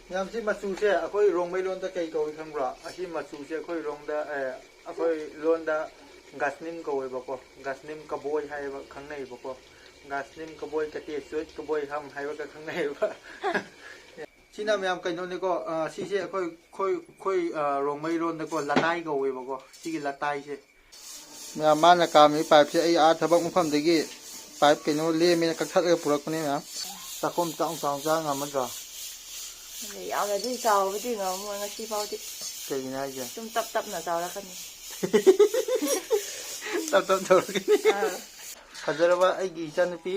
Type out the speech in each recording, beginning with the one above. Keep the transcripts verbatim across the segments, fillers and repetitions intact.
ꯃꯌꯥꯝꯁꯤ ꯃꯆꯨꯁꯦ ꯑꯩꯈꯣꯏ ꯔꯣꯡꯃꯩ ꯂꯣꯟꯗ ꯀꯩ ꯀꯧꯏ ꯈꯪꯕ꯭ꯔꯣ? ꯑꯁꯤ ꯃꯆꯨꯁꯦ ꯑꯩꯈꯣꯏ ꯔꯣꯡꯗ, ꯑꯦ, ꯑꯩꯈꯣꯏ ꯂꯣꯟꯗ ꯒꯥꯁꯅꯤꯝ ꯀꯧꯋꯦꯕꯀꯣ꯫ ꯒꯥꯁꯅꯤꯝ ꯀꯕꯣꯏ ꯍꯥꯏꯕ ꯈꯪꯅꯩꯕꯀꯣ꯫ ꯒꯥꯁꯅꯤꯝ ꯀꯕꯣꯏ ꯀꯇꯦ ꯆꯣꯏꯠ ꯀꯕꯣꯏ ꯍꯝ ꯍꯥꯏꯕꯒ ꯈꯪꯅꯩꯕ꯫ ꯁꯤꯅ ꯃꯌꯥꯝ ꯀꯩꯅꯣꯅꯤꯀꯣ, ꯑ, ꯁꯤꯁꯦ ꯑꯩꯈꯣꯏ, ꯑꯩꯈꯣꯏ, ꯑꯩꯈꯣꯏ, ꯑ, ꯔꯣꯡꯃꯩ ꯂꯣꯟꯗꯀꯣ ꯂꯇꯥꯏ ꯀꯧꯋꯦꯕꯀꯣ꯫ ꯁꯤꯒꯤ ꯂꯇꯥꯏꯁꯦ꯫ ꯃꯌꯥꯝ, ꯃꯥꯅ ꯀꯥꯝꯃꯤ ꯄꯥꯏꯞꯁꯦ ꯑꯩ ꯑꯥ ꯊꯕꯛ ꯃꯐꯝꯗꯒꯤ ꯄꯥꯏꯞ ꯀꯩꯅꯣ ꯂꯦꯝꯃꯦꯅ ꯀꯛꯊꯠꯂꯒ ꯄꯨꯔꯛꯄꯅꯦ ꯃꯌꯥꯝ꯫ ꯆꯥꯛꯈꯨꯝ ꯆꯥꯎ ꯆꯥꯎ ꯆꯥ ꯉꯝꯃꯗ꯭ꯔꯣ? ꯑꯗꯩ ꯌꯥꯝꯅꯗꯤ ꯆꯥꯎꯕꯗꯤ ꯉꯝꯃꯣꯏ ꯉꯁꯤ ꯐꯥꯎꯗꯤ꯫ ꯀꯩꯒꯤꯅꯣ ꯍꯥꯏꯁꯦ? ꯁꯨꯝ ꯇꯞ ꯇꯞꯅ ꯆꯥꯎꯔꯛꯀꯅꯤ꯫ ꯇꯞ ꯇꯞ ꯇꯧꯔꯛꯀꯅꯤ꯫ ꯑꯥ꯫ ꯐꯖꯔꯕ ꯑꯩꯒꯤ ꯏꯆꯥꯅꯨꯄꯤ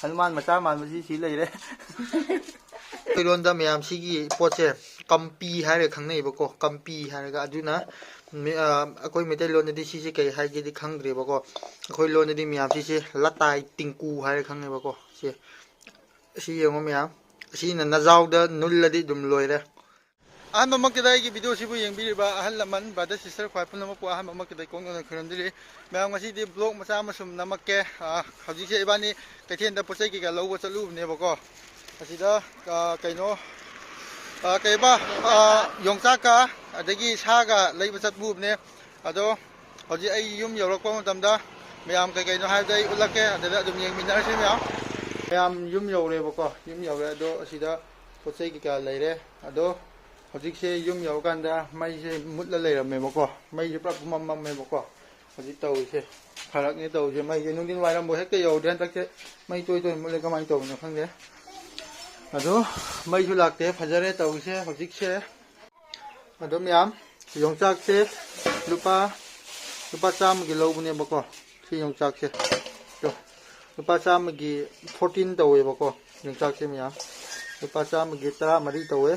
ꯍꯅꯨꯃꯥꯟ ꯃꯆꯥ ꯃꯥꯟꯕꯁꯤ ꯁꯤ ꯂꯩꯔꯦ꯫ ꯑꯩꯈꯣꯏ ꯂꯣꯟꯗ ꯃꯌꯥꯝ ꯁꯤꯒꯤ ꯄꯣꯠꯁꯦ ꯀꯝꯄꯤ ꯍꯥꯏꯔꯒ ꯈꯪꯅꯩꯕꯀꯣ꯫ ꯀꯝꯄꯤ ꯍꯥꯏꯔꯒ ꯑꯗꯨꯅ ꯃꯤ-, ꯑ, ꯑꯩꯈꯣꯏ ꯃꯩꯇꯩꯂꯣꯟꯗꯗꯤ ꯁꯤꯁꯦ ꯀꯩ ꯍꯥꯏꯒꯦꯗꯤ ꯈꯪꯗ꯭ꯔꯦꯕꯀꯣ꯫ ꯑꯩꯈꯣꯏ ꯂꯣꯟꯗꯗꯤ ꯃꯌꯥꯝ ꯁꯤꯁꯦ ꯂꯇꯥꯏ ꯇꯤꯡꯀꯨ ꯍꯥꯏꯔ ꯈꯪꯉꯦꯕꯀꯣ꯫ ꯁꯦ, ꯁꯤ ꯌꯦꯡꯉꯣ ꯃꯌꯥꯝ, ꯑꯁꯤꯅ ꯅꯖꯥꯎꯗ ꯅꯨꯜꯂꯗꯤ ꯑꯗꯨꯝ ꯂꯣꯏꯔꯦ꯫ ꯑꯍꯥꯟꯕꯃꯛꯇꯗ ꯑꯩꯒꯤ ꯚꯤꯗꯤꯑꯣꯁꯤꯕꯨ ꯌꯦꯡꯕꯤꯔꯤꯕ ꯑꯍꯜ ꯂꯃꯟ, ꯕ꯭ꯔꯗꯔ, ꯁꯤꯁꯇꯔ ꯈ꯭ꯋꯥꯏ ꯄꯨꯝꯅꯃꯛꯄꯨ ꯑꯍꯥꯟꯕꯃꯛꯇꯗ ꯀꯣꯡꯅꯅ ꯈꯨꯔꯨꯝꯖꯔꯤ꯫ ꯃꯌꯥꯝ, ꯉꯁꯤꯗꯤ ꯕ꯭ꯂꯣꯒ ꯃꯆꯥ ꯑꯃ ꯁꯨꯝ ꯅꯝꯃꯛꯀꯦ꯫ ꯑ, ꯍꯧꯖꯤꯛꯁꯦ ꯏꯕꯥꯅꯤ ꯀꯩꯊꯦꯜꯗ ꯄꯣꯠ ꯆꯩ ꯀꯩꯀꯥ ꯂꯧꯕ ꯆꯠꯂꯨꯕꯅꯦꯕꯀꯣ꯫ ꯑꯁꯤꯗ, ꯑ, ꯀꯩꯅꯣ, ꯑ, ꯀꯩꯕ, ꯑ, ꯌꯣꯡꯆꯥꯛꯀ ꯑꯗꯒꯤ ꯁꯥꯒ ꯂꯩꯕ ꯆꯠꯂꯨꯕꯅꯦ꯫ ꯑꯗꯣ ꯍꯧꯖꯤꯛ ꯑꯩ ꯌꯨꯝ ꯌꯧꯔꯛꯄ ꯃꯇꯝꯗ ꯃꯌꯥꯝ ꯀꯩ ꯀꯩꯅꯣ ꯍꯥꯏꯕꯗꯣ ꯑꯩ ꯎꯠꯂꯛꯀꯦ, ꯑꯗꯨꯗ ꯑꯗꯨꯝ ꯌꯦꯡꯃꯤꯟꯅꯔꯁꯤ ꯃꯌꯥꯝ꯫ ꯃꯌꯥꯝ, ꯌꯨꯝ ꯌꯧꯔꯦꯕꯀꯣ, ꯌꯨꯝ ꯌꯧꯔꯦ꯫ ꯑꯗꯣ ꯑꯁꯤꯗ ꯄꯣꯠ ꯆꯩ ꯀꯩꯀꯥ ꯂꯩꯔꯦ꯫ ꯑꯗꯣ ꯍꯧꯖꯤꯛꯁꯦ ꯌꯨꯝ ꯌꯧꯔꯀꯥꯟꯗ ꯃꯩꯁꯦ ꯃꯨꯠꯂ ꯂꯩꯔꯝꯃꯦꯕꯀꯣ, ꯃꯩꯁꯦ ꯄꯨꯔꯥ ꯄꯨꯝꯃꯝ ꯃꯝꯃꯦꯕꯀꯣ꯫ ꯍꯧꯖꯤꯛ ꯇꯧꯔꯤꯁꯦ ꯐꯔꯛꯅꯦ ꯇꯧꯔꯤꯁꯦ꯫ ꯃꯩꯁꯦ ꯅꯨꯡꯊꯤꯟ ꯋꯥꯏꯔꯝꯕꯨ ꯍꯦꯛꯇ ꯌꯧꯗ꯭ꯔꯦ ꯍꯟꯗꯛꯁꯦ꯫ ꯃꯩ ꯇꯣꯏ ꯇꯣꯏꯅ ꯃꯨꯠꯂꯦ, ꯀꯃꯥꯏꯅ ꯇꯧꯕꯅꯣ ꯈꯪꯗꯦ꯫ ꯑꯗꯣ ꯃꯩꯁꯨ ꯂꯥꯛꯇꯦ, ꯐꯖꯔꯦ ꯇꯧꯔꯤꯁꯦ ꯍꯧꯖꯤꯛꯁꯦ꯫ ꯑꯗꯣ ꯃꯌꯥꯝ, ꯌꯣꯡꯆꯥꯛꯁꯦ ꯂꯨꯄꯥ, ꯂꯨꯄꯥ ꯆꯥꯝꯃꯒꯤ ꯂꯧꯕꯅꯦꯕꯀꯣ꯫ ꯁꯤ ꯌꯣꯡꯆꯥꯛꯁꯦ, ꯇꯣ, ꯂꯨꯄꯥ ꯆꯥꯝꯃꯒꯤ ꯐꯣꯔꯇꯤꯟ ꯇꯧꯋꯦꯕꯀꯣ꯫ ꯌꯣꯡꯆꯥꯛꯁꯦ ꯃꯌꯥꯝ, ꯂꯨꯄꯥ ꯆꯥꯝꯃꯒꯤ ꯇꯔꯥꯃꯔꯤ ꯇꯧꯋꯦ꯫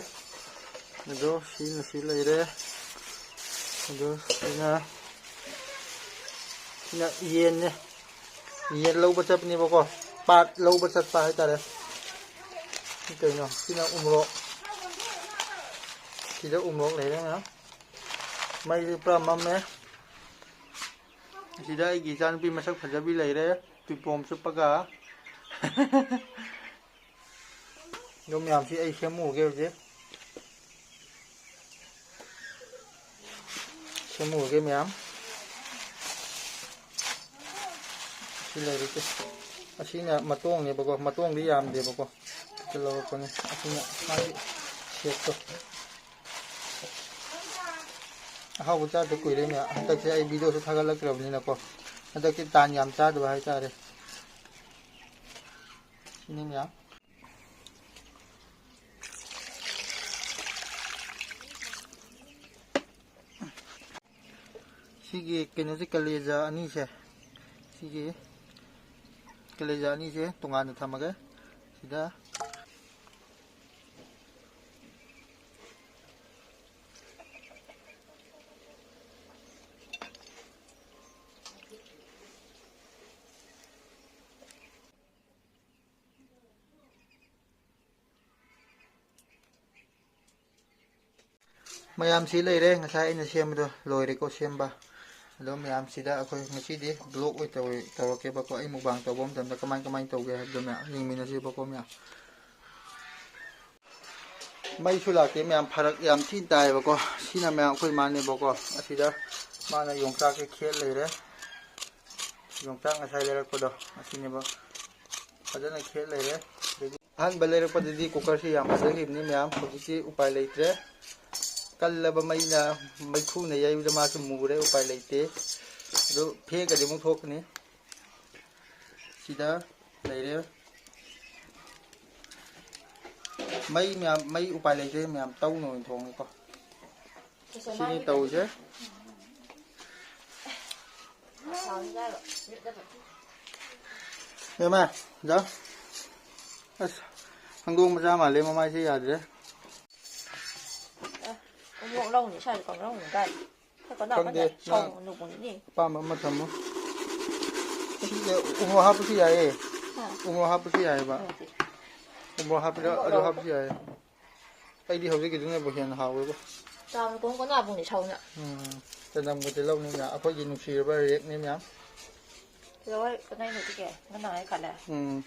ꯑꯗꯣ ꯁꯤꯅ ꯁꯤ ꯂꯩꯔꯦ꯫ ꯑꯗꯣ ꯁꯤꯅ, ꯁꯤꯅ ꯌꯦꯟꯅꯦ꯫ ꯌꯦꯟ ꯂꯧꯕ ꯆꯠꯄꯅꯦꯕꯀꯣ, ꯄꯥꯠ ꯂꯧꯕ ꯆꯠꯄ ꯍꯥꯏꯇꯥꯔꯦ꯫ ꯁꯤ ꯀꯩꯅꯣ? ꯁꯤꯅ ꯎꯃꯣꯔꯣꯛ꯫ ꯁꯤꯗ ꯎꯃꯣꯔꯣꯛ ꯂꯩꯔꯦ ꯃꯌꯥꯝ꯫ ꯃꯩꯁꯦ ꯄꯨꯔꯥ ꯃꯝꯃꯦ꯫ ꯁꯤꯗ ꯑꯩꯒꯤ ꯏꯆꯥꯅꯨꯄꯤ ꯃꯁꯛ ꯐꯖꯕꯤ ꯂꯩꯔꯦ, ꯇꯨꯏꯄꯣꯝ ꯆꯨꯞꯄꯒ꯫ ꯑꯗꯨ ꯃꯌꯥꯝꯁꯤ ꯑꯩ ꯁꯦꯝꯃꯨꯔꯒꯦ ꯍꯧꯖꯤꯛ꯫ ꯁꯦꯝꯃꯨꯔꯒꯦ ꯃꯌꯥꯝ꯫ ꯁꯤ ꯂꯩꯔꯤꯁꯦ꯫ ꯑꯁꯤꯅ ꯃꯇꯣꯡꯅꯦꯕꯀꯣ, ꯃꯇꯣꯡꯗꯤ ꯌꯥꯝꯗꯦꯕꯀꯣ꯫ ꯁꯤ ꯂꯧꯔꯛꯄꯅꯦ꯫ ꯑꯁꯤꯅ ꯃꯥꯒꯤ ꯁꯦꯠꯇꯣ꯫ ꯑꯍꯥꯎꯕ ꯆꯥꯗ ꯀꯨꯏꯔꯦ ꯃꯌꯥꯝ꯫ ꯍꯟꯗꯛꯁꯦ ꯑꯩ ꯚꯤꯗꯤꯑꯣꯁꯨ ꯊꯥꯒꯠꯂꯛꯇ꯭ꯔꯕꯅꯤꯅꯀꯣ꯫ ꯍꯟꯗꯛꯇꯤ ꯇꯥꯟ ꯌꯥꯝ ꯆꯥꯗꯕ ꯍꯥꯏꯇꯥꯔꯦ꯫ ꯁꯤꯅꯤ ꯃꯌꯥꯝ꯫ ꯁꯤꯒꯤ ꯀꯩꯅꯣꯁꯦ, ꯀꯂꯦꯖꯥ ꯑꯅꯤꯁꯦ, ꯁꯤꯒꯤ ꯀꯂꯦꯖꯥ ꯑꯅꯤꯁꯦ ꯇꯣꯉꯥꯟꯅ ꯊꯝꯃꯒꯦ꯫ ꯁꯤꯗ ꯃꯌꯥꯝꯁꯤ ꯂꯩꯔꯦ, ꯉꯁꯥꯏ ꯑꯩꯅ ꯁꯦꯝꯕꯗꯣ ꯂꯣꯏꯔꯦꯀꯣ ꯁꯦꯝꯕ꯫ ꯑꯗꯣ ꯃꯌꯥꯝꯁꯤꯗ ꯑꯩꯈꯣꯏ ꯉꯁꯤꯗꯤ ꯕ꯭ꯂꯣꯛ ꯑꯣꯏ ꯇꯧꯔ-, ꯇꯧꯔꯛꯀꯦꯕꯀꯣ꯫ ꯑꯩ ꯃꯨꯛꯕꯥꯡ ꯇꯧꯕ ꯃꯇꯝꯗ ꯀꯃꯥꯏ ꯀꯃꯥꯏꯅ ꯇꯧꯒꯦ ꯍꯥꯏꯕꯗꯣ ꯃꯌꯥꯝ ꯌꯦꯡꯃꯤꯟꯅꯁꯦꯕꯀꯣ ꯃꯌꯥꯝ꯫ ꯃꯩꯁꯨ ꯂꯥꯛꯇꯦ ꯃꯌꯥꯝ, ꯐꯔꯛ ꯌꯥꯝ ꯊꯤꯅ ꯇꯥꯏꯌꯦꯕꯀꯣ꯫ ꯁꯤꯅ ꯃꯌꯥꯝ ꯑꯩꯈꯣꯏ ꯃꯥꯅꯦꯕꯀꯣ꯫ ꯑꯁꯤꯗ ꯃꯥꯅ ꯌꯣꯡꯆꯥꯛꯁꯦ ꯈꯦꯠ ꯂꯩꯔꯦ꯫ ꯌꯣꯡꯆꯥꯛ ꯉꯁꯥꯏ ꯂꯩꯔꯛꯄꯗꯣ ꯑꯁꯤꯅꯦꯕ꯫ ꯐꯖꯅ ꯈꯦꯠ ꯂꯩꯔꯦ꯫ ꯑꯗꯒꯤ ꯑꯍꯥꯟꯕ ꯂꯩꯔꯛꯄꯗꯗꯤ ꯀꯨꯀꯔꯁꯤ ꯌꯥꯝ ꯐꯖꯈꯤꯕꯅꯤ ꯃꯌꯥꯝ, ꯍꯧꯖꯤꯛꯇꯤ ꯎꯄꯥꯏ ꯂꯩꯇ꯭ꯔꯦ꯫ ꯀꯜꯂꯕ ꯃꯩꯅ, ꯃꯩꯈꯨꯅ ꯌꯩꯕꯗ ꯃꯥꯁꯨ ꯃꯨꯔꯦ, ꯎꯄꯥꯏ ꯂꯩꯇꯦ꯫ ꯑꯗꯨ ꯐꯦꯡꯒꯗꯤ ꯑꯃꯨꯛ ꯊꯣꯛꯀꯅꯤ꯫ ꯁꯤꯗ ꯂꯩꯔꯦ꯫ ꯃꯩ ꯃꯌꯥꯝ, ꯃꯩ ꯎꯄꯥꯏ ꯂꯩꯇ꯭ꯔꯦ ꯃꯌꯥꯝ, ꯇꯧꯅ ꯑꯣꯏꯅ ꯊꯣꯡꯉꯦꯀꯣ꯫ ꯁꯤꯅꯤ ꯇꯧꯔꯤꯁꯦ꯫ ꯏꯃꯥ, ꯖꯥꯎ꯫ ꯑꯁ, ꯍꯪꯗꯣꯡ ꯃꯆꯥ ꯃꯥꯜꯂꯦ, ꯃꯃꯥꯏꯁꯦ ꯌꯥꯗ꯭ꯔꯦ꯫ ꯑꯦ, ꯑꯃꯨꯛ ꯂꯧꯅꯤ, ꯁ꯭ꯋꯥꯏꯗ ꯀꯩꯅꯣ ꯂꯧꯅꯤ, ꯀꯥꯏ? ꯈꯪꯗꯦ, ꯅꯪ ꯑꯄꯥꯝꯕ ꯑꯃ ꯊꯝꯃꯣ꯫ ꯁꯤꯁꯦ ꯎꯃꯣꯔꯣꯛ ꯍꯥꯞꯄꯁꯨ ꯌꯥꯏꯌꯦ꯫ ꯍꯥ? ꯎꯃꯣꯔꯣꯛ ꯍꯥꯞꯄꯁꯨ ꯌꯥꯏꯌꯦꯕ꯫ ꯎꯃꯣꯔꯣꯛ ꯍꯥꯞꯄꯤꯔ-, ꯑꯗꯨ ꯍꯥꯞꯄꯁꯨ ꯌꯥꯏꯌꯦ꯫ ꯑꯩꯗꯤ ꯍꯧꯖꯤꯛꯀꯤꯗꯨꯅꯕꯨ ꯍꯦꯟꯅ ꯍꯥꯎꯋꯦꯕꯣ꯫ ꯆꯥꯕꯗ ꯀꯣꯟ ꯀꯣꯟ ꯂꯥꯎꯕꯅꯤ ꯁꯧꯅ꯫ ꯎꯝ꯫ ꯆꯅꯝꯒ ꯇꯤꯜꯍꯧꯅꯤ ꯃꯌꯥꯝ꯫ ꯑꯩꯈꯣꯏꯒꯤ ꯅꯨꯡꯁꯤꯔꯕ ꯔꯦꯛꯅꯤ ꯃꯌꯥꯝ꯫ ꯂꯋꯥꯏ ꯀꯗꯥꯏꯅꯣ ꯁꯤꯒꯦ? ꯅꯪ ꯅꯍꯥꯟ ꯈꯜꯂꯦ꯫ ꯎꯝ꯫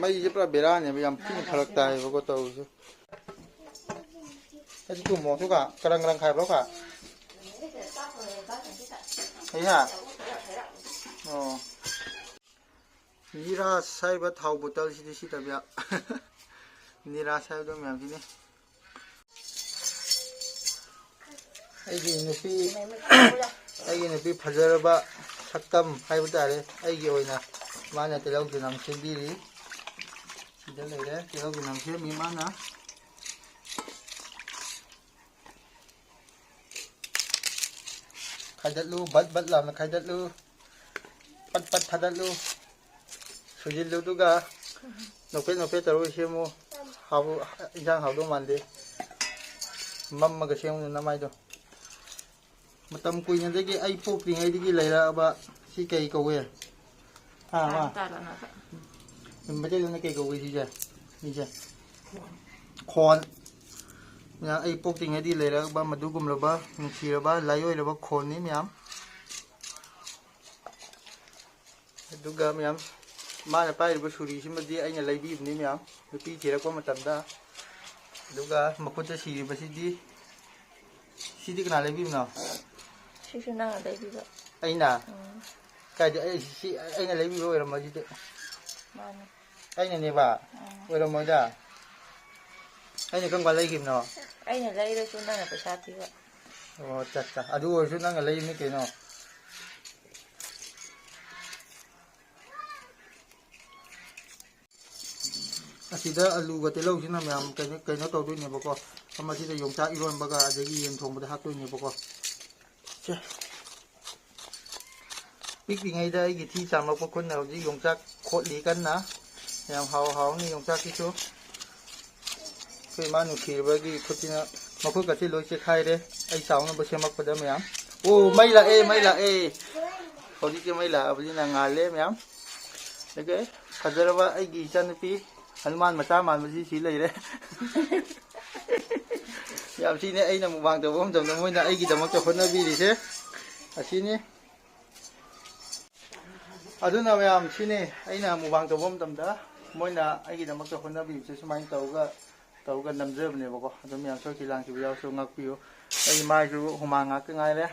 ꯃꯩꯁꯦ ꯄꯨꯔꯥ ꯕꯦꯔꯥꯅꯦꯕ, ꯌꯥꯝ ꯊꯤꯅ ꯐꯔꯛ ꯇꯥꯏꯌꯦꯕꯀꯣ ꯇꯧꯔꯤꯁꯦ꯫ ꯑꯁꯤ ꯇꯨꯝꯃꯣ, ꯑꯗꯨꯒ ꯀꯔꯪ ꯀꯔꯪ ꯈꯥꯏꯕ꯭ꯔꯣ ꯀ? ꯑꯩꯍꯥ? ꯑꯣ꯫ ꯅꯤꯔꯥ ꯁꯥꯏꯕ ꯊꯥꯎ ꯕꯣꯇꯜꯁꯤꯗꯤ ꯁꯤꯠꯇꯕ ꯌꯥ-, ꯅꯤꯔꯥ ꯁꯥꯏꯕꯗꯣ ꯃꯌꯥꯝꯁꯤꯅꯤ꯫ ꯑꯩꯒꯤ ꯅꯨꯄꯤ, ꯑꯩꯒꯤ ꯅꯨꯄꯤ ꯐꯖꯔꯕ ꯁꯛꯇꯝ ꯍꯥꯏꯕ ꯇꯥꯔꯦ, ꯑꯩꯒꯤ ꯑꯣꯏꯅ ꯃꯥꯅ ꯇꯤꯜꯍꯧ ꯆꯅꯝ ꯁꯦꯝꯕꯤꯔꯤ꯫ ꯁꯤꯗ ꯂꯩꯔꯦ, ꯇꯤꯜꯍꯧ ꯆꯅꯝ ꯁꯦꯝꯃꯤ ꯃꯥꯅ꯫ ꯈꯥꯏꯗꯠꯂꯨ, ꯕꯠ ꯕꯠ ꯂꯥꯎꯅ ꯈꯥꯏꯗꯠꯂꯨ, ꯄꯠ ꯄꯠ ꯊꯥꯗꯠꯂꯨ, ꯁꯨꯖꯤꯜꯂꯨ, ꯑꯗꯨꯒ ꯅꯣꯛꯐꯦꯠ ꯅꯣꯛꯐꯦꯠ ꯇꯧꯔꯒ ꯁꯦꯝꯃꯨ꯫ ꯍꯥꯎ-, ꯏꯟꯁꯥꯡ ꯍꯥꯎꯗꯧ ꯃꯥꯟꯗꯦ꯫ ꯃꯝꯃꯒ ꯁꯦꯝꯃꯨ ꯅꯃꯥꯏꯗꯣ꯫ ꯃꯇꯝ ꯀꯨꯏꯅꯗꯒꯤ, ꯑꯩ ꯄꯣꯛꯇ꯭ꯔꯤꯉꯩꯗꯒꯤ ꯂꯩꯔꯛꯑꯕ ꯁꯤ ꯀꯩ ꯀꯧꯏ? ꯑꯥ, ꯃꯥ꯫ ꯇꯥꯔ ꯇꯥꯔ ꯅꯠꯇ꯫ ꯃꯩꯇꯩꯂꯣꯟꯗ ꯀꯩ ꯀꯧꯏ ꯁꯤꯁꯦ? ꯁꯤꯁꯦ꯫ ꯈꯣꯟ꯫ ꯃꯌꯥꯝ ꯑꯩ ꯄꯣꯛꯇ꯭ꯔꯤꯉꯩꯗꯒꯤ ꯂꯩꯔꯛꯄ ꯃꯗꯨꯒꯨꯝꯂꯕ ꯅꯨꯡꯁꯤꯔꯕ ꯂꯥꯏꯑꯣꯏꯔꯕ ꯈꯣꯟꯅꯤ ꯃꯌꯥꯝ꯫ ꯑꯗꯨꯒ ꯃꯌꯥꯝ ꯃꯥꯅ ꯄꯥꯏꯔꯤꯕ ꯁꯨꯔꯤꯁꯤꯃꯗꯤ ꯑꯩꯅ ꯂꯩꯕꯤꯕꯅꯤ ꯃꯌꯥꯝ, ꯅꯨꯄꯤ ꯊꯤꯔꯛꯄ ꯃꯇꯝꯗ꯫ ꯑꯗꯨꯒ ꯃꯈꯨꯠꯇ ꯁꯤꯔꯤꯕꯁꯤꯗꯤ, ꯁꯤꯗꯤ ꯀꯅꯥ ꯂꯩꯕꯤꯕꯅꯣ? ꯁꯤꯁꯨ ꯅꯪꯅ ꯂꯩꯕꯤꯕ꯫ ꯑꯩꯅ? ꯎꯝ꯫ ꯀꯥꯏꯗ? ꯑꯩ ꯁꯤ ꯑꯩꯅ ꯂꯩꯕꯤꯕ ꯑꯣꯏꯔꯝꯃꯣꯏ ꯁꯤꯗꯤ꯫ ꯃꯥꯅꯤ꯫ ꯑꯩꯅꯅꯦꯕ? ꯎꯝ꯫ ꯑꯣꯏꯔꯝꯃꯣꯏꯗ꯫ ꯑꯩꯅ ꯀꯔꯝ ꯀꯥꯟ ꯂꯩꯈꯤꯕꯅꯣ? ꯑꯩꯅ ꯂꯩꯔꯁꯨ ꯅꯪꯅ ꯄꯩꯁꯥ ꯄꯤꯕ꯫ ꯑꯣ, ꯑꯠꯆꯥ, ꯑꯠꯆꯥ꯫ ꯑꯗꯨ ꯑꯣꯏꯔꯁꯨ ꯅꯪꯅ ꯂꯩꯔꯤꯅꯤ ꯀꯩꯅꯣ꯫ ꯑꯁꯤꯗ ꯑꯂꯨꯒ ꯇꯤꯜꯍꯧꯁꯤꯅ ꯃꯌꯥꯝ ꯀꯩꯅꯣ, ꯀꯩꯅꯣ ꯇꯧꯗꯣꯏꯅꯦꯕꯀꯣ꯫ ꯃꯁꯤꯗ ꯌꯣꯡꯆꯥꯛ ꯏꯔꯣꯟꯕꯒ ꯑꯗꯒꯤ ꯌꯦꯟ ꯊꯣꯡꯕꯗ ꯍꯥꯞꯇꯣꯏꯅꯦꯕꯀꯣ꯫ ꯁꯦ꯫ ꯄꯤꯛꯂꯤꯉꯩꯗ ꯑꯩꯒꯤ ꯊꯤ ꯆꯥꯝꯂꯛꯄ ꯈꯨꯠꯅ ꯍꯧꯖꯤꯛ ꯌꯣꯡꯆꯥꯛ ꯈꯣꯠꯂꯤ ꯀꯟꯅ꯫ ꯌꯥꯝ ꯍꯥꯎ ꯍꯥꯎꯅꯤ ꯌꯣꯡꯆꯥꯛꯁꯤꯁꯨ꯫ ꯑꯩꯈꯣꯏ ꯏꯃꯥ ꯅꯨꯡꯁꯤꯔꯕꯒꯤ ꯈꯨꯠꯁꯤꯅ ꯃꯈꯨꯠꯀꯁꯤ ꯂꯣꯏ ꯆꯦꯈꯥꯏꯔꯦ꯫ ꯑꯩ ꯆꯥꯎꯅꯕ ꯁꯦꯝꯃꯛꯄꯗ ꯃꯌꯥꯝ꯫ ꯑꯣ, ꯃꯩ ꯂꯥꯛꯑꯦ, ꯃꯩ ꯂꯥꯛꯑꯦ꯫ ꯍꯧꯖꯤꯛꯇꯤ ꯃꯩ ꯂꯥꯛꯑꯕꯅꯤꯅ ꯉꯥꯜꯂꯦ ꯃꯌꯥꯝ꯫ ꯑꯗꯒꯤ ꯐꯖꯔꯕ ꯑꯩꯒꯤ ꯏꯆꯟꯅꯨꯄꯤ ꯍꯅꯨꯃꯥꯟ ꯃꯆꯥ ꯃꯥꯟꯕꯁꯤ ꯁꯤ ꯂꯩꯔꯦ꯫ ꯌꯥꯝ ꯁꯤꯅꯦ ꯑꯩꯅ ꯃꯨꯛꯕꯥꯡ ꯇꯧꯕ ꯃꯇꯝꯗ ꯃꯣꯏꯅ ꯑꯩꯒꯤꯗꯃꯛꯇ ꯍꯣꯠꯅꯕꯤꯔꯤꯁꯦ꯫ ꯑꯁꯤꯅꯤ꯫ ꯑꯗꯨꯅ ꯃꯌꯥꯝ ꯁꯤꯅꯤ ꯑꯩꯅ ꯃꯨꯛꯕꯥꯡ ꯇꯧꯕ ꯃꯇꯝꯗ ꯃꯣꯏꯅ ꯑꯩꯒꯤꯗꯃꯛꯇ ꯍꯣꯠꯅꯕꯤꯕꯁꯦ ꯁꯨꯃꯥꯏꯅ ꯇꯧꯔꯒ ꯇꯧꯔꯒ ꯅꯝꯖꯕꯅꯦꯕꯀꯣ꯫ ꯑꯗꯨꯝ ꯃꯌꯥꯝ ꯁꯣꯏꯈꯤ ꯂꯥꯡꯈꯤꯕ ꯌꯥꯎꯔꯁꯨ ꯉꯥꯛꯄꯤꯌꯨ꯫ ꯑꯩ ꯃꯥꯏꯁꯨ ꯍꯨꯃꯥꯡ ꯉꯥꯛꯇ ꯉꯥꯏꯔꯦ꯫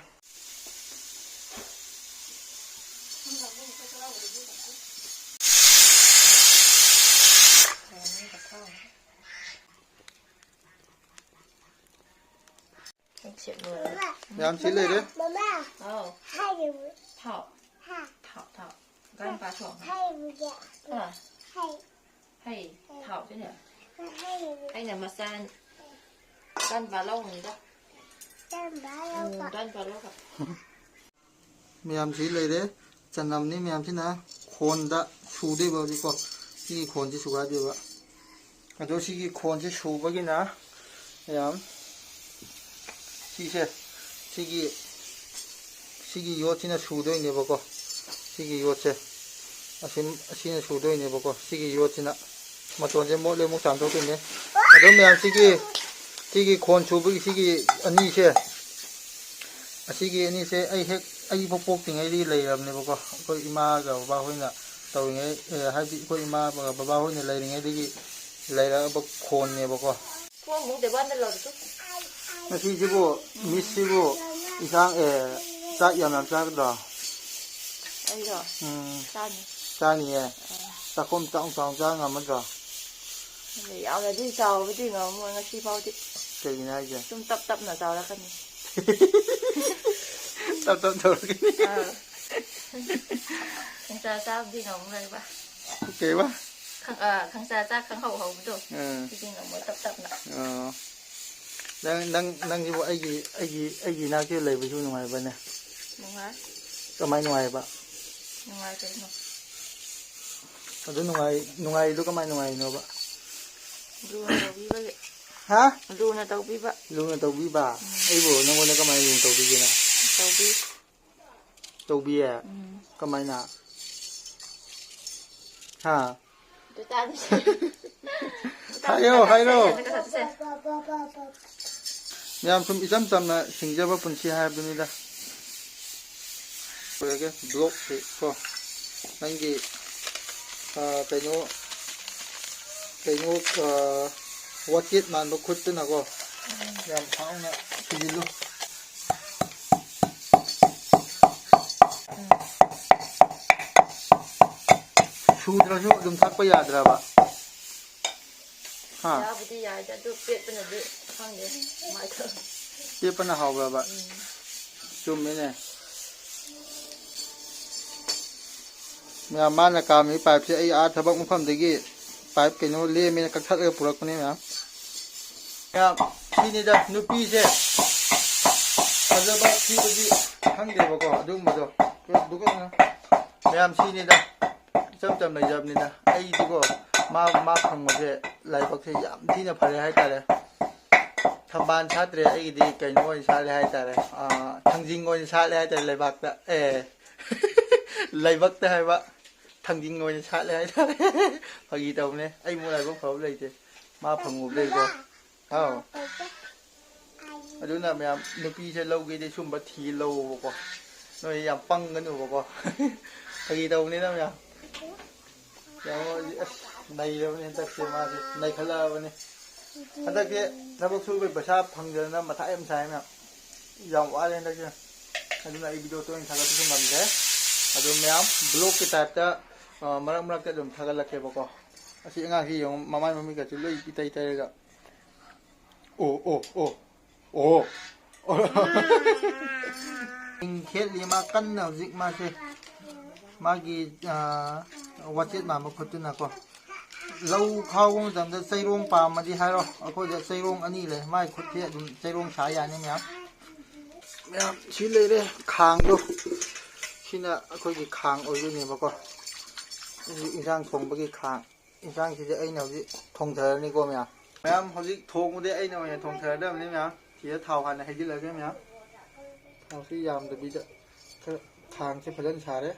ꯁꯦꯝ ꯂꯣꯏꯔꯦ꯫ ꯌꯥꯝ ꯁꯤ ꯂꯩꯔꯦ꯫ ꯃꯃꯥ, ꯑꯥꯎ꯫ ꯍꯥꯏꯔꯤꯕ꯫ ꯊꯥꯎ꯫ ꯍꯥ꯫ ꯊꯥꯎ, ꯊꯥꯎ꯫ ꯒꯥꯔꯤ ꯃꯆꯥ ꯊꯣꯡꯉꯦ꯫ ꯍꯥꯏꯔꯤꯕꯁꯦ꯫ ꯍꯥ꯫ ꯍꯥꯏ꯫ ꯍꯩ꯫ ꯊꯥꯎ ꯁꯤꯅꯦ꯫ ꯍꯥꯏꯔꯤꯕ꯫ ꯑꯩꯅ ꯃꯆꯥ ꯇꯟꯕ ꯂꯧꯕꯅꯤꯗ꯫ ꯇꯟꯕ ꯎꯝ, ꯂꯧꯕ꯫ ꯇꯟꯕ ꯂꯧꯕ꯫ ꯃꯌꯥꯝꯁꯤ ꯂꯩꯔꯦ꯫ ꯆꯅꯝꯅꯤ ꯃꯌꯥꯝꯁꯤꯅ ꯈꯣꯟꯗ ꯁꯨꯗꯣꯏꯕ ꯍꯧꯖꯤꯛꯀꯣ꯫ ꯁꯤꯒꯤ ꯈꯣꯟꯁꯤ ꯁꯨꯒꯥꯏꯗꯣꯏꯕ꯫ ꯑꯗꯣ ꯁꯤꯒꯤ ꯈꯣꯟꯁꯤ ꯁꯨꯕꯒꯤꯅ ꯃꯌꯥꯝ ꯁꯤꯁꯦ, ꯁꯤꯒꯤ, ꯁꯤꯒꯤ ꯌꯣꯠꯁꯤꯅ ꯁꯨꯗꯣꯏꯅꯦꯕꯀꯣ꯫ ꯁꯤꯒꯤ ꯌꯣꯠꯁꯦ ꯑꯁꯤ, ꯑꯁꯤꯅ ꯁꯨꯗꯣꯏꯅꯦꯕꯀꯣ꯫ ꯁꯤꯒꯤ ꯌꯣꯠꯁꯤꯅ ꯃꯇꯣꯟꯁꯦ ꯃꯣꯠꯂꯦ ꯑꯃꯨꯛ ꯆꯥꯝꯊꯣꯛꯇꯣꯏꯅꯦ꯫ ꯑꯗꯣ ꯃꯌꯥꯝ ꯁꯤꯒꯤ, ꯁꯤꯒꯤ ꯈꯣꯟ ꯁꯨꯕꯒꯤ ꯁꯤꯒꯤ ꯑꯅꯤꯁꯦ, ꯑꯁꯤꯒꯤ ꯑꯅꯤꯁꯦ ꯑꯩ ꯍꯦꯛ ꯑꯩ ꯄꯣꯛ ꯄꯣꯛꯇ꯭ꯔꯤꯉꯩꯗꯒꯤ ꯂꯩꯔꯕꯅꯦꯕꯀꯣ꯫ ꯑꯩꯈꯣꯏ ꯏꯃꯥꯒ ꯕꯕꯥꯍꯣꯏꯅ ꯇꯧꯔꯤꯉꯩ, ꯑꯦ, ꯍꯥꯏꯕꯗꯤ ꯑꯩꯈꯣꯏ ꯏꯃꯥ ꯕꯕꯥꯍꯣꯏꯅ ꯂꯩꯔꯤꯉꯩꯗꯒꯤ ꯂꯩꯔꯛꯑꯕ ꯈꯣꯟꯅꯦꯕꯀꯣ꯫ ꯊꯣꯡ ꯑꯃꯨꯛ ꯇꯦꯕꯜꯗ ꯂꯧꯔꯨꯆꯣ꯫ ꯉꯁꯤꯁꯤꯕꯨ ꯃꯤꯁꯁꯤꯕꯨ ꯏꯟꯁꯥꯡ, ꯑꯦ, ꯆꯥꯛ ꯌꯥꯝ ꯌꯥꯝ ꯆꯥꯒꯗ꯭ꯔꯣ? ꯑꯩꯔꯣ? ꯎꯝ꯫ ꯆꯥꯅꯤ꯫ ꯆꯥꯅꯤꯌꯦ? ꯑꯥ꯫ ꯆꯥꯛꯈꯣꯝ ꯆꯥꯎ ꯆꯥꯎ ꯆꯥ ꯉꯝꯃꯗ꯭ꯔꯣ? ꯑꯗꯨ ꯌꯥꯝꯅꯗꯤ ꯆꯥꯎꯕꯗꯤ ꯉꯝꯃꯣꯏ ꯉꯁꯤ ꯐꯥꯎꯗꯤ꯫ ꯀꯩꯒꯤꯅꯣ ꯍꯥꯏꯁꯦ? ꯁꯨꯝ ꯇꯞ ꯇꯞꯅ ꯆꯥꯎꯔꯛꯀꯅꯤ꯫ ꯇꯞ ꯇꯞ ꯇꯧꯔꯛꯀꯅꯤ꯫ ꯑꯥ꯫ ꯈꯪꯆꯥ ꯆꯥꯕꯗꯤ ꯉꯝꯃꯣꯏꯕ꯫ ꯀꯩꯕ? ꯈꯪ-, ꯑꯥ, ꯈꯪꯆꯥ ꯆꯥ ꯈꯪꯍꯧ ꯍꯧꯕꯗꯣ꯫ ꯑꯥ꯫ ꯁꯤꯗꯤ ꯉꯝꯃꯣꯏ ꯇꯞ ꯇꯞꯅ꯫ ꯑꯣ꯫ ꯅꯪ, ꯅꯪ, ꯅꯪꯁꯤꯕꯨ ꯑꯩꯒꯤ, ꯑꯩꯒꯤ, ꯑꯩꯒꯤ ꯏꯅꯥꯛꯇ ꯂꯩꯕꯁꯤꯕꯨ ꯅꯨꯡꯉꯥꯏꯕ꯭ꯔꯅꯦ? ꯅꯨꯡꯉꯥꯏ꯫ ꯀꯃꯥꯏ ꯅꯨꯡꯉꯥꯏꯕ? ꯅꯨꯡꯉꯥꯏ ꯀꯩꯅꯣ꯫ ꯑꯗꯨ ꯅꯨꯡꯉꯥꯏ-, ꯅꯨꯡꯉꯥꯏꯔꯤꯗꯣ ꯀꯃꯥꯏ ꯅꯨꯡꯉꯥꯏꯔꯤꯅꯣꯕ? ꯂꯨꯅ ꯇꯧꯕꯤꯕꯒꯤ꯫ ꯍꯥ? ꯂꯨꯅ ꯇꯧꯕꯤꯕ꯫ ꯂꯨꯅ ꯇꯧꯕꯤꯕ? ꯎꯝ꯫ ꯑꯩꯕꯨ ꯅꯪꯉꯣꯟꯗ ꯀꯃꯥꯏꯅ ꯂꯨꯅ ꯇꯧꯕꯤꯒꯦꯅ? ꯇꯧꯕꯤ꯫ ꯇꯧꯕꯤꯌꯦ? ꯎꯝ꯫ ꯀꯃꯥꯏꯅ? ꯍꯥ? ꯑꯗꯨ ꯇꯥꯗꯤ꯫ ꯍꯥꯏꯌꯣ, ꯍꯥꯏꯔꯣ꯫ ꯆꯠꯁꯦ꯫ ꯃꯌꯥꯝ ꯁꯨꯝ ꯏꯆꯝ ꯆꯝꯅ ꯍꯤꯡꯖꯕ ꯄꯨꯟꯁꯤ ꯍꯥꯏꯕꯗꯨꯅꯤꯗ꯫ ꯂꯣꯏꯔꯒꯦ ꯕ꯭ꯂꯣꯛꯁꯤ ꯀꯣ꯫ ꯅꯪꯒꯤ, ꯑ, ꯀꯩꯅꯣ, ꯀꯩꯅꯣ, ꯑ, ꯋꯥꯆꯦꯠ ꯃꯥꯟꯕ ꯈꯨꯠꯇꯨꯅꯀꯣ꯫ ꯌꯥꯝ ꯍꯥꯎꯅ ꯁꯨꯖꯤꯜꯂꯨ꯫ ꯁꯨꯗ꯭ꯔꯁꯨ ꯑꯗꯨꯝ ꯊꯛꯄ ꯌꯥꯗ꯭ꯔꯕ? ꯍꯥ? ꯌꯥꯕꯨꯗꯤ ꯌꯥꯏꯗ, ꯑꯗꯨ ꯄꯦꯠꯄꯅꯗꯤ ꯈꯪꯗꯦ ꯀꯃꯥꯏ ꯇꯧ-꯫ ꯄꯦꯠꯄꯅ ꯍꯥꯎꯕ꯭ꯔꯕ? ꯎꯝ꯫ ꯆꯨꯝꯃꯤꯅꯦ꯫ ꯃꯌꯥꯝ, ꯃꯥꯅ ꯀꯥꯝꯃꯤ ꯄꯥꯏꯞꯁꯦ ꯑꯩ ꯑꯥ ꯊꯕꯛ ꯃꯐꯝꯗꯒꯤ ꯄꯥꯏꯞ ꯀꯩꯅꯣ ꯂꯦꯝꯃꯦꯅ ꯀꯛꯊꯠꯂꯒ ꯄꯨꯔꯛꯄꯅꯦ ꯃꯌꯥꯝ꯫ ꯃꯌꯥꯝ, ꯁꯤꯅꯤꯗ ꯅꯨꯄꯤꯁꯦ ꯐꯖꯕ ꯊꯤꯕꯗꯤ ꯈꯪꯗꯦꯕꯀꯣ, ꯑꯗꯨꯒꯨꯝꯕꯗꯣ꯫ ꯃꯌꯥꯝ, ꯁꯤꯅꯤꯗ꯫ ꯏꯆꯝ ꯆꯝ ꯂꯩꯖꯕꯅꯤꯗ꯫ ꯑꯩꯗꯤꯀꯣ, ꯃꯥ, ꯃꯥ ꯐꯪꯕꯁꯦ ꯂꯥꯏꯕꯛꯁꯦ ꯌꯥꯝ ꯊꯤꯅ ꯐꯔꯦ ꯍꯥꯏꯇꯥꯔꯦ꯫ ꯊꯝꯕꯥꯜ ꯁꯥꯠꯇ꯭ꯔꯦ, ꯑꯩꯒꯤꯗꯤ ꯀꯩꯅꯣ ꯑꯣꯏꯅ ꯁꯥꯠꯂꯦ ꯍꯥꯏꯇꯥꯔꯦ꯫ ꯑꯥ, ꯊꯥꯡꯖꯤꯡ ꯑꯣꯏꯅ ꯁꯥꯠꯂꯦ ꯍꯥꯏꯇꯥꯔꯦ ꯂꯩꯕꯥꯛꯇ꯫ ꯑꯦ, ꯂꯩꯕꯛꯇ ꯍꯥꯏꯕ, ꯊꯥꯡꯖꯤꯡ ꯑꯣꯏꯅ ꯁꯥꯠꯂꯦ ꯍꯥꯏꯇꯥꯔꯦ꯫ ꯐꯥꯒꯤ ꯇꯧꯕꯅꯦ, ꯑꯩ ꯃꯨꯛ ꯂꯥꯏꯕꯛ ꯐꯕ ꯂꯩꯇꯦ꯫ ꯃꯥ ꯐꯪꯉꯨꯕꯗꯩꯀꯣ꯫ ꯍꯥꯎ꯫ ꯑꯗꯨꯅ ꯃꯌꯥꯝ, ꯅꯨꯄꯤꯁꯦ ꯂꯧꯒꯦꯗꯤ ꯁꯨꯝꯕ ꯊꯤ ꯂꯧꯑꯣꯕꯀꯣ꯫ ꯅꯣꯏ ꯌꯥꯝ ꯄꯪꯒꯅꯨꯕꯀꯣ꯫ ꯐꯥꯒꯤ ꯇꯧꯕꯅꯤꯅ ꯃꯌꯥꯝ꯫ ꯌꯥꯝ ꯋꯥꯠꯂꯤ꯫ ꯑꯁ, ꯅꯩꯔꯕꯅꯤ ꯍꯟꯗꯛꯁꯦ ꯃꯥꯁꯦ, ꯅꯩꯈꯠꯂꯛꯑꯕꯅꯤ꯫ ꯍꯟꯗꯛꯁꯦ ꯊꯕꯛ ꯁꯨꯕꯩ ꯄꯩꯁꯥ ꯐꯪꯗꯗꯅ ꯃꯊꯥ ꯌꯥꯝ ꯁꯥꯏ ꯃꯌꯥꯝ꯫ ꯌꯥꯝ ꯋꯥꯔꯦ ꯍꯟꯗꯛꯁꯦ꯫ ꯑꯗꯨꯅ ꯑꯩ ꯚꯤꯗꯤꯑꯣ ꯇꯣꯏꯅ ꯊꯥꯒꯠꯄꯁꯨ ꯉꯝꯗ꯭ꯔꯦ꯫ ꯑꯗꯨ ꯃꯌꯥꯝ ꯕ꯭ꯂꯣꯒꯀꯤ ꯇꯥꯏꯞꯇ, ꯑ, ꯃꯔꯛ ꯃꯔꯛꯇ ꯑꯗꯨꯝ ꯊꯥꯒꯠꯂꯛꯀꯦꯕꯀꯣ꯫ ꯑꯁꯤ ꯑꯉꯥꯡꯁꯤ ꯌꯦꯡꯉꯨ, ꯃꯃꯥꯏ ꯃꯃꯤꯠꯀꯁꯦ ꯂꯣꯏ ꯏꯇꯩ ꯇꯩꯔꯒ꯫ ꯑꯣ, ꯑꯣ, ꯑꯣ, ꯑꯣ꯫ ꯆꯤꯡ ꯈꯦꯠꯂꯤ ꯃꯥ ꯀꯟꯅ ꯍꯧꯖꯤꯛ ꯃꯥꯁꯦ꯫ ꯃꯥꯒꯤ, ꯑꯥ, ꯋꯥꯆꯦꯠ ꯃꯥꯟꯕ ꯈꯨꯠꯇꯨꯅꯀꯣ꯫ ꯂꯧ ꯈꯥꯎꯕ ꯃꯇꯝꯗ ꯆꯩꯔꯣꯡ ꯄꯥꯝꯃꯗꯤ ꯍꯥꯏꯔꯣ꯫ ꯑꯩꯈꯣꯏꯗ ꯆꯩꯔꯣꯡ ꯑꯅꯤ ꯂꯩ꯫ ꯃꯥꯏ ꯈꯨꯠꯁꯦ ꯑꯗꯨꯝ ꯆꯩꯔꯣꯡ ꯁꯥ ꯌꯥꯅꯤ ꯃꯌꯥꯝ꯫ ꯃꯌꯥꯝ ꯁꯤ ꯂꯩꯔꯦ ꯈꯥꯡꯗꯣ꯫ ꯁꯤꯅ ꯑꯩꯈꯣꯏꯒꯤ ꯈꯥꯡ ꯑꯣꯏꯗꯣꯏꯅꯦꯕꯀꯣ꯫ ꯍꯧꯖꯤꯛ ꯏꯟꯁꯥꯡ ꯊꯣꯡꯕꯒꯤ ꯈꯥꯡ꯫ ꯏꯟꯁꯥꯡꯁꯤꯗꯤ ꯑꯩꯅ ꯍꯧꯖꯤꯛ ꯊꯣꯡꯊꯔꯅꯤꯀꯣ ꯃꯌꯥꯝ꯫ ꯃꯌꯥꯝ ꯍꯧꯖꯤꯛ ꯊꯣꯡꯕꯗꯤ ꯑꯩꯅ ꯑꯣꯏꯅ ꯊꯣꯡꯊꯔꯗꯕꯅꯤ ꯃꯌꯥꯝ꯫ ꯁꯤꯗ ꯊꯥꯎ ꯍꯥꯟꯅ ꯍꯩꯖꯤꯜꯂꯒꯦ ꯃꯌꯥꯝ꯫ ꯊꯥꯎꯁꯤ ꯌꯥꯝꯗꯕꯤꯗ ꯈꯔ ꯈꯥꯡꯁꯦ ꯐꯖꯅ ꯁꯥꯔꯦ꯫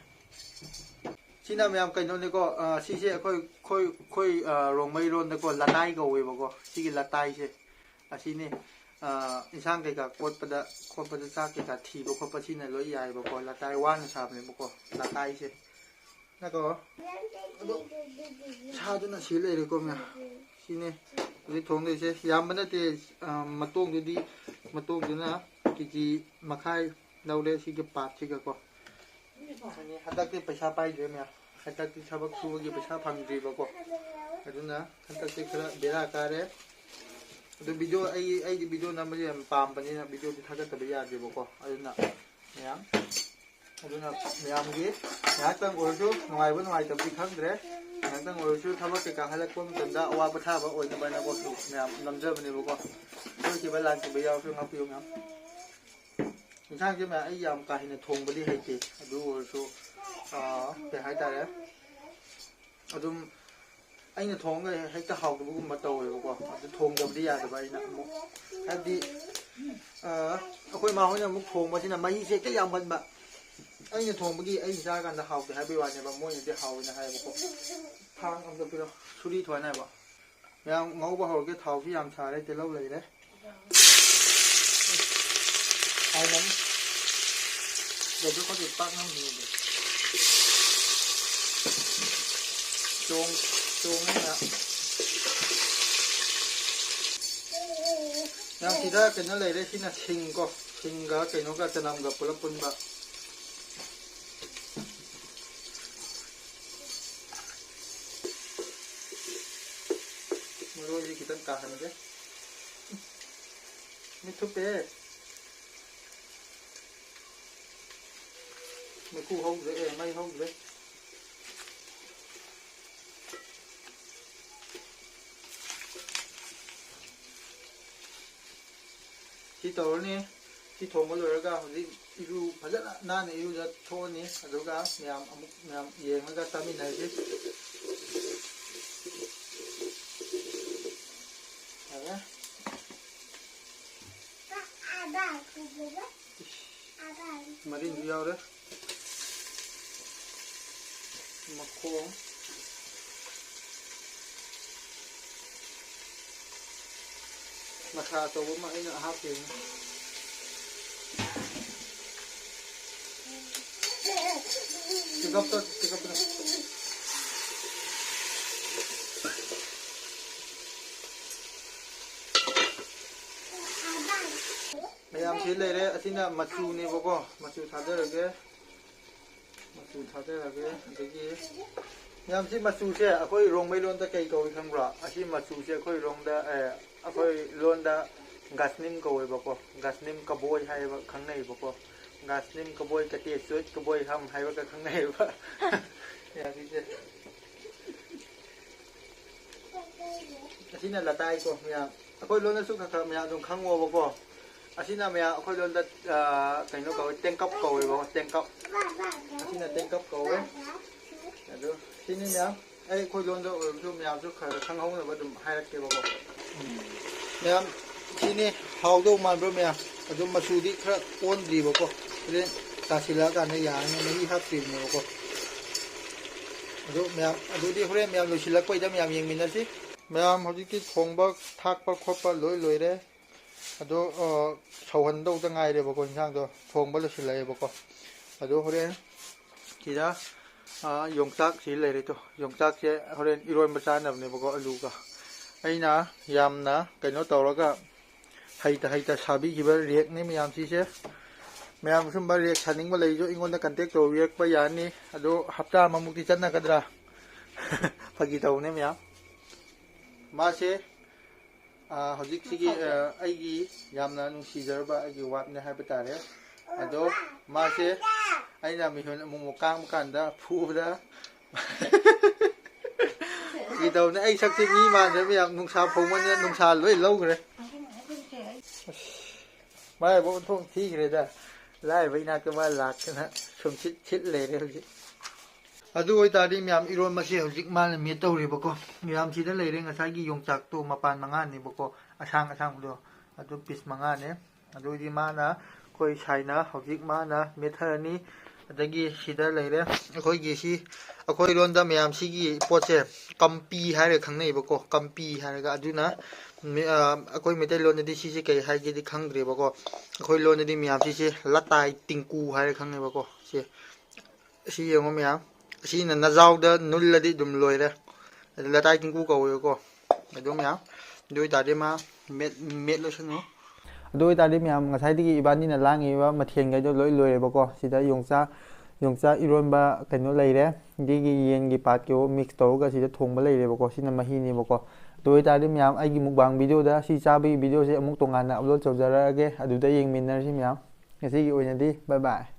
ꯁꯤꯅ ꯃꯌꯥꯝ ꯀꯩꯅꯣꯅꯤꯀꯣ, ꯑ, ꯁꯤꯁꯦ ꯑꯩꯈꯣꯏ, ꯑꯩꯈꯣꯏ, ꯑꯩꯈꯣꯏ, ꯑ, ꯔꯣꯡꯃꯩ ꯂꯣꯟꯗꯀꯣ ꯂꯇꯥꯏ ꯀꯧꯋꯦꯕꯀꯣ꯫ ꯁꯤꯒꯤ ꯂꯇꯥꯏꯁꯦ ꯑꯁꯤꯅꯤ꯫ ꯑ, ꯏꯟꯁꯥꯡ ꯀꯩꯀꯥ ꯀꯣꯠꯄꯗ ꯈꯣꯠꯄꯗ ꯆꯥꯛ ꯀꯩꯀꯥ ꯊꯤꯕ ꯈꯣꯠꯄ ꯁꯤꯅ ꯂꯣꯏ ꯌꯥꯏꯕꯀꯣ꯫ ꯂꯇꯥꯏ ꯋꯥꯅ ꯁꯥꯕꯅꯦꯕꯀꯣ ꯂꯇꯥꯏꯁꯦ꯫ ꯅꯠꯇ꯭ꯔꯣ? ꯑꯗꯣ ꯁꯥꯗꯨꯅ ꯁꯤ ꯂꯩꯔꯦꯀꯣ ꯃꯌꯥꯝ꯫ ꯁꯤꯅꯦ꯫ ꯍꯧꯖꯤꯛ ꯊꯣꯡꯗꯣꯏꯁꯦ ꯌꯥꯝꯕ ꯅꯠꯇꯦ, ꯑ, ꯃꯇꯣꯡꯗꯨꯗꯤ, ꯃꯇꯣꯡꯗꯨꯅ ꯀꯦ ꯖꯤ ꯃꯈꯥꯏ ꯂꯧꯔꯦ, ꯁꯤꯒꯤ ꯄꯥꯠꯁꯤꯒꯀꯣ꯫ ꯑꯗꯨꯅꯤ ꯍꯟꯗꯛꯇꯤ ꯄꯩꯁꯥ ꯄꯥꯏꯗ꯭ꯔꯦ ꯃꯌꯥꯝ, ꯍꯟꯗꯛꯇꯤ ꯊꯕꯛ ꯁꯨꯕꯒꯤ ꯄꯩꯁꯥ ꯐꯪꯗ꯭ꯔꯤꯕꯀꯣ, ꯑꯗꯨꯅ ꯍꯟꯗꯛꯇꯤ ꯈꯔ ꯕꯦꯔꯥ ꯀꯥꯔꯦ꯫ ꯑꯗꯨ ꯚꯤꯗꯤꯑꯣ, ꯑꯩ, ꯑꯩꯗꯤ ꯚꯤꯗꯤꯑꯣ ꯅꯝꯕꯁꯦ ꯌꯥꯝ ꯄꯥꯝꯕꯅꯤꯅ ꯚꯤꯗꯤꯑꯣꯗꯤ ꯊꯥꯒꯠꯇꯕ ꯌꯥꯗꯦꯕꯀꯣ, ꯑꯗꯨꯅ ꯃꯌꯥꯝ ꯑꯗꯨꯅ ꯃꯌꯥꯝꯒꯤ ꯉꯥꯏꯍꯥꯛꯇꯪ ꯑꯣꯏꯔꯁꯨ, ꯅꯨꯡꯉꯥꯏꯕ ꯅꯨꯡꯉꯥꯏꯇꯕꯗꯤ ꯈꯪꯗ꯭ꯔꯦ, ꯉꯥꯏꯍꯥꯛꯇꯪ ꯑꯣꯏꯔꯁꯨ ꯊꯕꯛ ꯀꯩꯀꯥ ꯍꯜꯂꯛꯄ ꯃꯇꯝꯗ ꯑꯋꯥ ꯄꯣꯊꯥꯕ ꯑꯣꯏꯅꯕꯅꯀꯣ ꯃꯌꯥꯝ ꯅꯝꯖꯕꯅꯦꯕꯀꯣ꯫ ꯁꯣꯏꯈꯤꯕ ꯂꯥꯟꯈꯤꯕ ꯌꯥꯎꯔꯁꯨ ꯉꯥꯛꯄꯤꯌꯨ ꯃꯌꯥꯝ꯫ ꯏꯟꯁꯥꯡꯁꯦ ꯃꯌꯥꯝ ꯑꯩ ꯌꯥꯝ ꯀꯥ ꯍꯦꯟꯅ ꯊꯣꯡꯕꯗꯤ ꯍꯩꯇꯦ, ꯑꯗꯨ ꯑꯣꯏꯔꯁꯨ, ꯑꯥ, ꯀꯩ ꯍꯥꯏꯇꯥꯔꯦ, ꯑꯗꯨꯝ ꯑꯩꯅ ꯊꯣꯡꯉꯒ ꯍꯦꯛꯇ ꯍꯥꯎꯇꯕꯒꯨꯝꯕ ꯇꯧꯋꯦꯕꯀꯣ꯫ ꯑꯗꯨ ꯊꯣꯡꯗꯕꯗꯤ ꯌꯥꯗꯕ ꯑꯩꯅ ꯑꯃꯨꯛ, ꯍꯥꯏꯕꯗꯤ, ꯑ, ꯑꯩꯈꯣꯏ ꯃꯥ ꯍꯣꯏꯅ ꯑꯃꯨꯛ ꯊꯣꯡꯕꯁꯤꯅ ꯃꯍꯤꯁꯦ ꯍꯦꯛꯇ ꯌꯥꯝꯒꯟꯕ꯫ ꯑꯩꯅ ꯊꯣꯡꯕꯒꯤ ꯑꯩ ꯆꯥꯔꯀꯥꯟꯗ ꯍꯥꯎꯇꯦ ꯍꯥꯏꯕꯒꯤ ꯋꯥꯅꯦꯕ, ꯃꯣꯏꯅꯗꯤ ꯍꯥꯎꯋꯦꯅ ꯍꯥꯏꯌꯦꯕꯀꯣ꯫ ꯊꯥꯡ ꯑꯝꯇ ꯄꯤꯔꯣ, ꯁꯨꯔꯤ ꯊꯣꯛꯍꯟꯅꯤ ꯍꯥꯏꯕ꯫ ꯃꯌꯥꯝ ꯉꯧꯕ ꯍꯧꯔꯒꯦ, ꯊꯥꯎꯁꯨ ꯌꯥꯝ ꯁꯥꯔꯦ, ꯇꯤꯜꯍꯧ ꯂꯩꯔꯦ꯫ ꯍꯥꯎꯅꯤ꯫ ꯕ꯭ꯔꯗꯔ ꯈꯣꯏꯗꯤ ꯄꯥꯛꯅꯝ ꯍꯩꯅꯗꯦ꯫ ꯆꯣꯡ-, ꯆꯣꯡꯉꯦ ꯃꯌꯥꯝ꯫ ꯌꯥꯝ ꯁꯤꯗ ꯀꯩꯅꯣ ꯂꯩꯔꯦ, ꯁꯤꯅ ꯁꯤꯡꯀꯣ꯫ ꯁꯤꯡꯒ ꯀꯩꯅꯣꯒ ꯆꯅꯝꯒ ꯄꯨꯂꯞ ꯄꯨꯟꯕ꯫ ꯃꯔꯣꯏꯁꯤ ꯈꯤꯇꯪ ꯀꯥꯍꯟꯒꯦ꯫ ꯃꯤꯠ ꯊꯨꯞꯄꯦ꯫ ꯃꯩꯈꯨ ꯍꯧꯗ꯭ꯔꯦ, ꯑꯦ, ꯃꯩ ꯍꯧꯗ꯭ꯔꯦ꯫ ꯁꯤ ꯇꯧꯔꯅꯤ꯫ ꯁꯤ ꯊꯣꯡꯕ ꯂꯣꯏꯔꯒ ꯍꯧꯖꯤꯛ ꯏꯔꯨ, ꯐꯖꯅ ꯅꯥꯟꯅ ꯏꯔꯨꯖ ꯊꯣꯛꯑꯅꯤ꯫ ꯑꯗꯨꯒ ꯃꯌꯥꯝ ꯑꯃꯨꯛ, ꯃꯌꯥꯝ ꯌꯦꯡꯉꯒ ꯆꯥꯃꯤꯟꯅꯔꯁꯤ꯫ ꯌꯥꯔꯦ꯫ ꯃꯔꯤꯟꯁꯨ ꯌꯥꯎꯔꯦ꯫ ꯃꯈꯣꯡ꯫ ꯃꯁꯥ ꯑꯆꯧꯕ ꯑꯃ ꯑꯩꯅ ꯍꯥꯞꯇꯣꯏꯅꯤ꯫ ꯄꯤꯛꯑꯞꯇ, ꯄꯤꯛꯑꯞꯇ꯫ ꯃꯌꯥꯝꯁꯤ ꯂꯩꯔꯦ꯫ ꯑꯁꯤꯅ ꯃꯆꯨꯅꯦꯕꯀꯣ, ꯃꯆꯨ ꯊꯥꯗꯔꯒꯦ꯫ ꯃꯆꯨ ꯊꯥꯗꯔꯒꯦ꯫ ꯑꯗꯒꯤ ꯃꯌꯥꯝꯁꯤ, ꯃꯆꯨꯁꯦ ꯑꯩꯈꯣꯏ ꯔꯣꯡꯃꯩ ꯂꯣꯟꯗ ꯀꯩ ꯀꯧꯏ ꯈꯪꯕ꯭ꯔꯣ? ꯑꯁꯤ ꯃꯆꯨꯁꯦ ꯑꯩꯈꯣꯏ ꯔꯣꯝꯗ, ꯑꯦ, ꯑꯩꯈꯣꯏ ꯂꯣꯟꯗ ꯒꯥꯁꯅꯤꯝ ꯀꯧꯋꯦꯕꯀꯣ꯫ ꯒꯥꯁꯅꯤꯝ ꯀꯕꯣꯏ ꯍꯥꯏꯕ ꯈꯪꯅꯩꯕꯀꯣ꯫ ꯒꯥꯁꯅꯤꯝ ꯀꯕꯣꯏ ꯀꯇꯦ ꯆꯨꯠ ꯀꯕꯣꯏ ꯍꯝ ꯍꯥꯏꯕꯒ ꯈꯪꯅꯩꯌꯦꯕ꯫ ꯌꯥꯔꯤꯁꯦ꯫ ꯑꯁꯤꯅ ꯂꯇꯥꯏꯀꯣ ꯃꯌꯥꯝ꯫ ꯑꯩꯈꯣꯏ ꯂꯣꯟꯗꯁꯨ ꯈꯔ ꯈꯔ ꯃꯌꯥꯝ ꯑꯗꯨꯝ ꯈꯪꯉꯣꯕꯀꯣ꯫ ꯑꯁꯤꯅ ꯃꯌꯥꯝ ꯑꯩꯈꯣꯏ ꯂꯣꯟꯗ, ꯑ, ꯀꯩꯅꯣ ꯀꯧꯋꯦ, ꯇꯦꯡꯀꯞ ꯀꯧꯋꯦꯕꯀꯣ, ꯇꯦꯡꯀꯞ꯫ ꯑꯁꯤꯅ ꯇꯦꯡꯀꯞ ꯀꯧꯋꯦ꯫ ꯑꯗꯨ ꯁꯤꯅꯤ ꯃꯌꯥꯝ꯫ ꯑꯩ ꯑꯩꯈꯣꯏ ꯂꯣꯟꯗ ꯑꯣꯏꯔꯁꯨ ꯃꯌꯥꯝꯁꯨ ꯈꯔ ꯈꯔ ꯈꯪꯍꯧꯅꯕ ꯑꯗꯨꯝ ꯍꯥꯏꯔꯛꯀꯦꯕꯀꯣ꯫ ꯃꯌꯥꯝ, ꯁꯤꯅꯤ ꯍꯥꯎꯗꯧ ꯃꯥꯟꯕ꯭ꯔꯣ ꯃꯌꯥꯝ? ꯑꯗꯨꯝ ꯃꯆꯨꯗꯤ ꯈꯔ ꯑꯣꯟꯗ꯭ꯔꯤꯕꯀꯣ꯫ ꯍꯣꯔꯦꯟ ꯇꯥꯁꯤꯜꯂꯛꯑꯀꯥꯟꯗ ꯌꯥꯔꯅꯤ, ꯃꯍꯤ ꯍꯥꯞꯇ꯭ꯔꯤꯕꯅꯦꯕꯀꯣ꯫ ꯑꯗꯨ ꯃꯌꯥꯝ, ꯑꯗꯨꯗꯤ ꯍꯣꯔꯦꯟ ꯃꯌꯥꯝ ꯂꯣꯏꯁꯤꯜꯂꯛꯄꯩꯗ ꯃꯌꯥꯝ ꯌꯦꯡꯃꯤꯟꯅꯁꯤ꯫ ꯃꯌꯥꯝ ꯍꯧꯖꯤꯛꯇꯤ ꯊꯣꯡꯕ ꯊꯥꯛꯄ ꯈꯣꯠꯄ ꯂꯣꯏ ꯂꯣꯏꯔꯦ꯫ ꯑꯗꯣ, ꯑ, ꯁꯧꯍꯟꯗꯧꯗ ꯉꯥꯏꯔꯦꯕꯀꯣ, ꯏꯟꯁꯥꯡꯗꯣ ꯊꯣꯡꯕ ꯂꯣꯏꯁꯤꯜꯂꯛꯑꯦꯕꯀꯣ꯫ ꯑꯗꯣ ꯍꯣꯔꯦꯟ ꯁꯤꯗ, ꯑ, ꯌꯣꯡꯆꯥꯛ ꯁꯤ ꯂꯩꯔꯦ꯫ ꯇꯣ, ꯌꯣꯡꯆꯥꯛꯁꯦ ꯍꯣꯔꯦꯟ ꯏꯔꯣꯟꯕ ꯆꯥꯅꯕꯅꯦꯕꯀꯣ, ꯑꯂꯨꯒ꯫ ꯑꯩꯅ ꯌꯥꯝꯅ ꯀꯩꯅꯣ ꯇꯧꯔꯒ ꯍꯩꯇ ꯍꯩꯇ ꯁꯥꯕꯤꯈꯤꯕ ꯔꯦꯛꯅꯤ ꯃꯌꯥꯝꯁꯤꯁꯦ꯫ ꯃꯌꯥꯝ ꯁꯨꯝꯕ ꯔꯦꯛ ꯁꯥꯅꯤꯡꯕ ꯂꯩꯔꯁꯨ ꯑꯩꯉꯣꯟꯗ ꯀꯟꯇꯦꯛ ꯇꯧꯕꯤꯔꯛꯄ ꯌꯥꯅꯤ꯫ ꯑꯗꯣ ꯍꯞꯇꯥ ꯑꯃꯃꯨꯛꯇꯤ ꯆꯠꯅꯒꯗ꯭ꯔꯥ? ꯐꯥꯒꯤ ꯇꯧꯕꯅꯦ ꯃꯌꯥꯝ꯫ ꯃꯥꯁꯦ, ꯑ, ꯍꯧꯖꯤꯛꯁꯤꯒꯤ, ꯑ, ꯑꯩꯒꯤ ꯌꯥꯝꯅ ꯅꯨꯡꯁꯤꯖꯔꯕ ꯑꯩꯒꯤ ꯋꯥꯏꯐꯅꯦ ꯍꯥꯏꯕ ꯇꯥꯔꯦ꯫ ꯑꯗꯣ ꯃꯥꯁꯦ ꯑꯩꯅ ꯃꯤꯍꯨꯟ ꯑꯃꯨꯛ ꯑꯃꯨꯛ ꯀꯥꯡꯕ ꯀꯥꯟꯗ ꯐꯨꯕꯗ ꯐꯥꯒꯤ ꯇꯧꯕꯅꯦ꯫ ꯑꯩ ꯁꯛꯁꯦ ꯃꯤ ꯃꯥꯟꯗ꯭ꯔꯕ ꯌꯥꯝ, ꯅꯨꯡꯁꯥ ꯐꯧꯃꯟꯗꯅ ꯅꯨꯡꯁꯥ ꯂꯣꯏ ꯂꯧꯈ꯭ꯔꯦ꯫ ꯑꯁ, ꯃꯥꯏꯕ ꯑꯣꯟꯊꯣꯛ ꯊꯤꯈ꯭ꯔꯦꯗ꯫ ꯂꯥꯏꯔꯕ ꯏꯅꯥꯛꯇ ꯃꯥ ꯂꯥꯛꯇꯅ ꯁꯨꯝ ꯁꯤꯠ ꯁꯤꯠ ꯂꯩꯔꯦ ꯍꯧꯖꯤꯛ꯫ ꯑꯗꯨ ꯑꯣꯏꯇꯥꯔꯗꯤ ꯃꯌꯥꯝ, ꯏꯔꯣꯟꯕꯁꯦ ꯍꯧꯖꯤꯛ ꯃꯥꯅ ꯃꯦꯠ ꯇꯧꯔꯤꯕꯀꯣ꯫ ꯃꯌꯥꯝ, ꯁꯤꯗ ꯂꯩꯔꯦ ꯉꯁꯥꯏꯒꯤ ꯌꯣꯡꯆꯥꯛꯇꯣ ꯃꯄꯥꯟ ꯃꯉꯥꯅꯦꯕꯀꯣ, ꯑꯁꯥꯡ ꯑꯁꯥꯡꯕꯗꯣ, ꯑꯗꯨ ꯄꯤꯁ ꯃꯉꯥꯅꯦ꯫ ꯑꯗꯨꯗꯤ ꯃꯥꯅ, ꯑꯩꯈꯣꯏ ꯁꯥꯏꯅ ꯍꯧꯖꯤꯛ ꯃꯥꯅ ꯃꯦꯠꯊꯔꯅꯤ꯫ ꯑꯗꯒꯤ ꯁꯤꯗ ꯂꯩꯔꯦ ꯑꯩꯈꯣꯏꯒꯤ ꯁꯤ, ꯑꯩꯈꯣꯏ ꯂꯣꯟꯗ ꯃꯌꯥꯝ ꯁꯤꯒꯤ ꯄꯣꯠꯁꯦ ꯀꯝꯄꯤ ꯍꯥꯏꯔꯒ ꯈꯪꯅꯩꯕꯀꯣ, ꯀꯝꯄꯤ ꯍꯥꯏꯔꯒ꯫ ꯑꯗꯨꯅ ꯃꯤ-, ꯑ, ꯑꯩꯈꯣꯏ ꯃꯩꯇꯩꯂꯣꯟꯗꯗꯤ ꯁꯤꯁꯦ ꯀꯩ ꯍꯥꯏꯒꯦꯗꯤ ꯈꯪꯗ꯭ꯔꯦꯕꯀꯣ꯫ ꯑꯩꯈꯣꯏ ꯂꯣꯟꯗꯗꯤ ꯃꯌꯥꯝ ꯁꯤꯁꯦ ꯂꯇꯥꯏ ꯇꯤꯡꯀꯨ ꯍꯥꯏꯔ ꯈꯪꯅꯩꯕꯀꯣ꯫ ꯁꯦ, ꯑꯁꯤ ꯌꯦꯡꯉꯣ ꯃꯌꯥꯝ, ꯑꯁꯤꯅ ꯅꯖꯥꯎꯗ ꯅꯨꯜꯂꯗꯤ ꯑꯗꯨꯝ ꯂꯣꯏꯔꯦ꯫ ꯑꯗꯨ ꯂꯇꯥꯏ ꯇꯤꯡꯀꯨ ꯀꯧꯋꯦꯕꯀꯣ꯫ ꯑꯗꯨ ꯃꯌꯥꯝ, ꯑꯗꯨ ꯑꯣꯏꯇꯥꯔꯗꯤ ꯃꯥ ꯃꯦꯠ-, ꯃꯦꯠꯂꯁꯅꯨ꯫ ꯑꯗꯨ ꯑꯣꯏꯇꯥꯔꯗꯤ ꯃꯌꯥꯝ, ꯉꯁꯥꯏꯗꯒꯤ ꯏꯕꯥꯅꯤꯅ ꯂꯥꯡꯉꯤꯕ ꯃꯊꯦꯜꯈꯩꯗꯣ ꯂꯣꯏ ꯂꯣꯏꯔꯦꯕꯀꯣ꯫ ꯁꯤꯗ ꯌꯣꯡꯆꯥꯛ, ꯌꯣꯡꯆꯥꯛ ꯏꯔꯣꯟꯕ ꯀꯩꯅꯣ ꯂꯩꯔꯦ, ꯑꯗꯒꯤ ꯌꯦꯟꯒꯤ ꯄꯥꯠꯀꯤ ꯃꯤꯛꯁ ꯇꯧꯔꯒ ꯁꯤꯗ ꯊꯣꯡꯕ ꯂꯩꯔꯦꯕꯀꯣ꯫ ꯁꯤꯅ ꯃꯍꯤꯅꯦꯕꯀꯣ꯫ ꯑꯗꯨ ꯑꯣꯏꯇꯥꯔꯗꯤ ꯃꯌꯥꯝ, ꯑꯩꯒꯤ ꯃꯨꯛꯕꯥꯡ ꯚꯤꯗꯤꯑꯣꯗ ꯁꯤ ꯆꯥꯕꯒꯤ ꯚꯤꯗꯤꯑꯣꯁꯦ ꯑꯃꯨꯛ ꯇꯣꯉꯥꯟꯅ ꯑꯞꯂꯣꯗ ꯇꯧꯖꯔꯛꯑꯒꯦ, ꯑꯗꯨꯗ ꯌꯦꯡꯃꯤꯟꯅꯔꯁꯤ ꯃꯌꯥꯝ꯫ ꯉꯁꯤꯒꯤ ꯑꯣꯏꯅꯗꯤ ꯕꯥꯏ ꯕꯥꯏ꯫